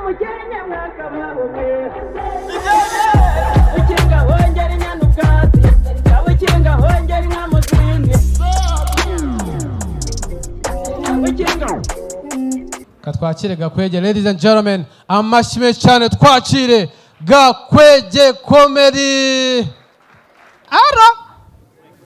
Umukenke mwakabaho mwe. Ukinga hongera inyana ubwatsi, ukinga hongera inka mu zindi, ukinga. Katwakire Gakwege. Ladies and gentlemen, amashyi menshi cyane, twakire Gakwege Comedy. Aro.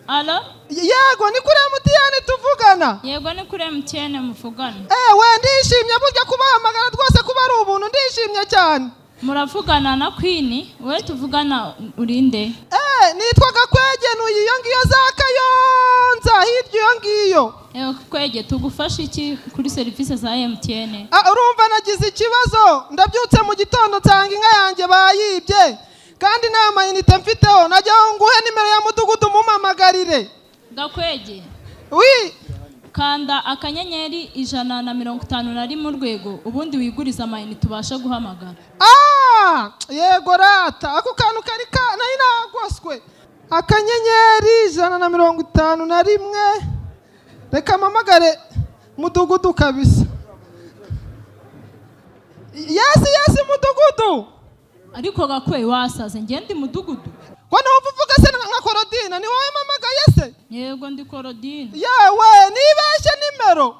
Alo? Yego, ni kuri MTN tuvugana? Yego, ni kuri MTN muvugana. Ewe, ndishimye burya kubahamagara rwose, kuba ari ubuntu, ndishimye cyane. Muravugana na Queen. Wowe tuvugana urinde? Nitwa Gakwege, ntuye iyo ngiyo za Kayonza, hirya iyo ngiyo. Ewe Kwege, tugufasha iki kuri serivisi za MTN? Ah, urumva nagize ikibazo, ndabyutse mu gitondo nsanga inka yanjye bayibye kandi nta mayinite mfiteho. Najya nguhe nimero ya mudugudu mumamagarire. Gakwege. Wi. Kanda *151 urwego, ubundi wigurize amayinite ubashe guhamagara. Ah, yego rata, ako kantu kari ka nari nagoswe. *151. Reka mpamagare mudugudu kabisa. Yes, mudugudu. Ariko Gakwe, wasaze? Ngende mudugudu? Ko numva uvuga se nka Korodina, ni wowe mpamagaye se? Yego, ndi Korodina. Yewe, nibeshye nimero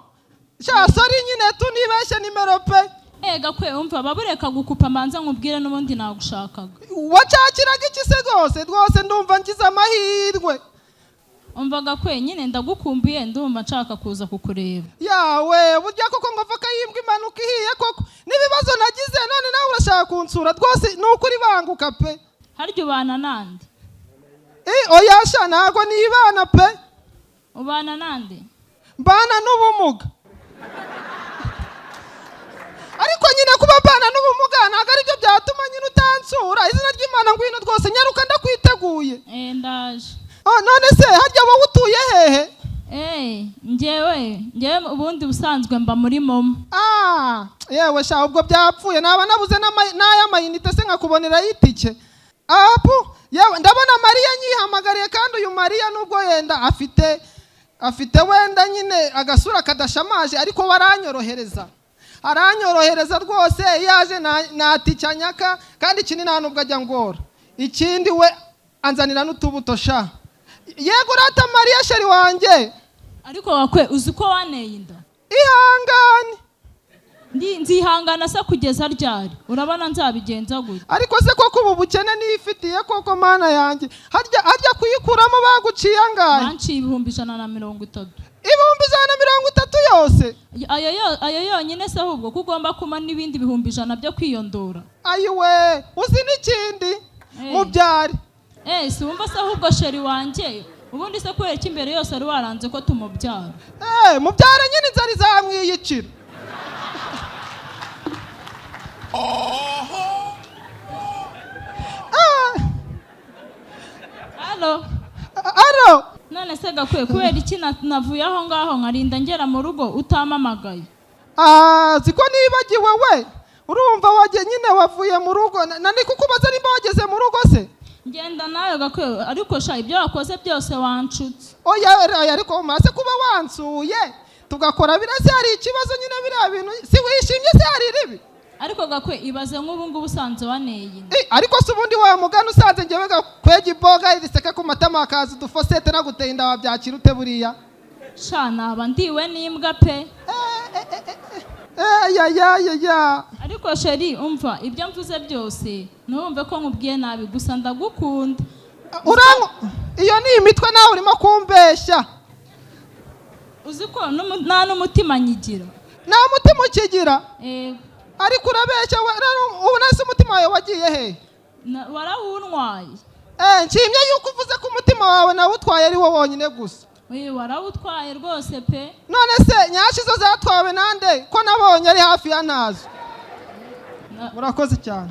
sha, sorry nyine tu, nibeshye nimero pe. Eh Gakwe, umva, babureka gukupa, manza nkubwire, n'ubundi nagushakaga. Wacakiraga iki se? Rwose rwose ndumva ngize amahirwe. Umva Gakwe, nyine ndagukumbuye, ndumva nshaka kuza kukureba. Yawe, burya koko ngo voka y'imbwa imanuka ihiye koko. N'ibibazo nagize, none nawe urashaka kunsura? Rwose ni ukuri, banguka pe. Harya ubana nande? Eh, oya sha, ntago nibana pe. Ubana nande? Mbana n'ubumuga, ariko nyine kuba mbana n'ubumuga ntabwo aribyo byatuma nyine utansura. Izina ry'Imana, ngwino rwose, nyaruka, ndakwiteguye. Eh, ndaje. Oh, none se harya wowe utuye hehe? Eh, njyewe ubundi busanzwe mba muri MoMo. Ah, yewe sha, ubwo byapfuye, naba nabuze n'ay'amayinite se nkakubonerayo itike. Apu, yewe, ndabona Mariya nyihamagariye, kandi uyu Mariya nubwo yenda afite wenda nyine agasura kadashamaje, ariko we aranyorohereza, aranyorohereza rwose. Iyo aje nta nyaka, kandi ikindi nta nubwo ajya ngora. Ikindi we anzanira n'utubuto sha. Yego rata Mariya, chéri wanjye. Ariko Gakwe, uzi ko waneye inda? Ihangane. Nzihangana se kugeza ryari? Urabona nzabigenza gute? Ariko se koko ubu bukene nifitiye koko, Mana yanjye, harya kuyikuramo baguciye angahe? Banciye 130,000. 130,000 yose? Ayo yonyine se ahubwo, ko ugomba kuma n'ibindi 100,000 byo kwiyondora. Ayiwe, uzi n'ikindi? Eh. Mubyare. Eh, si wumva se ahubwo chéri wanjye, ubundi se kubera ko imbere yose wari waranze ko tumubyara? Eh, mubyare nyine, inzara izamwiyicira. Ah, Alo? Alo. None se Gakwiye, kubera iki navuye aho ngaho nkarinda ngera mu rugo utamamagaye? Ah, siko nibagiwe we. Urumva wagiye nyine, wavuye mu rugo, nani kukubaza nimba wageze mu rugo se. Ngenda nawe Gakwiye, ariko sha, ibyo wakoze byose wanshutse. Oya oya, ariko maze kuba wansuye tugakora birase, hari ikibazo nyine? Biriya bintu si wishimye se, hari ribi? Ariko Gakwe, ibaze nk'ubu ngubu usanze waneye inda. Eh, ariko se ubundi wa mugani, usanze njyewe Gakwega iboga riseka ku matama hakaza udufosete naguteye inda, wabyakira ute buriya? Sha, naba ndiwe n'imbwa pe. Eh, ya ya ya ya. Ariko chéri, umva, ibyo mvuze byose ntiwumve ko nkubwiye nabi, gusa ndagukunda. Uranku iyo ni imitwe, nawe urimo kumbeshya. Uzi ko nta n'umutima nyigira? Nta mutima ukigira? Eh. Ariko urabeshya we, ubu nese umutima wawe wagiye he? Warawuntwaye. Eh, nshimye yuko uvuze ko umutima wawe nawe utwaye ari wo wonyine gusa. Oye, warawutwaye rwose pe. None se nyashi zo zatwawe nande, ko nabonye ari hafi ya ntazo? Murakoze cyane.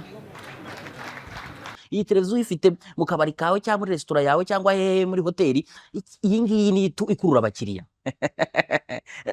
Iyi televiziyo uyifite mu kabari kawe cyangwa muri resitora yawe cyangwa hehe, muri hoteli, iyi ngiyi ni ikurura abakiriya.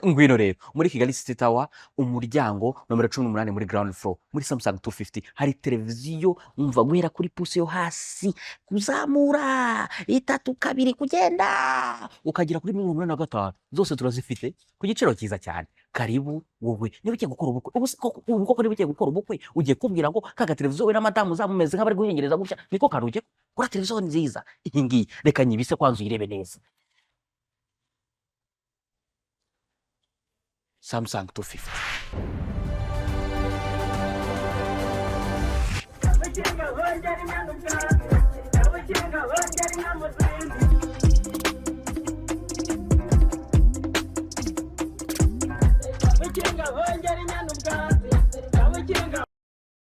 Ngwino rero muri Kigali City Tower, umuryango nomero 18, muri ground floor, muri Samsung 250 hari televiziyo. Umva, guhera kuri pouce yo hasi kuzamura, itatu, kabiri, kugenda ukagera kuri 85, zose turazifite ku giciro cyiza cyane. Karibu wowe niba ugiye gukora ubukwe. Ubu se koko, ubu koko niba ugiye gukora ubukwe, ugiye kubwira ngo kaga televiziyo we na madamu uzamumeze nk'abari guhengereza gutya, niko kantu ugiye kuri televiziyo nziza iyi ngiyi. Reka nyibise kwanza uyirebe neza. Samsung 250. Ubukinga hongera inyana ubwatsi, ubukinga hongera inka mu zindi.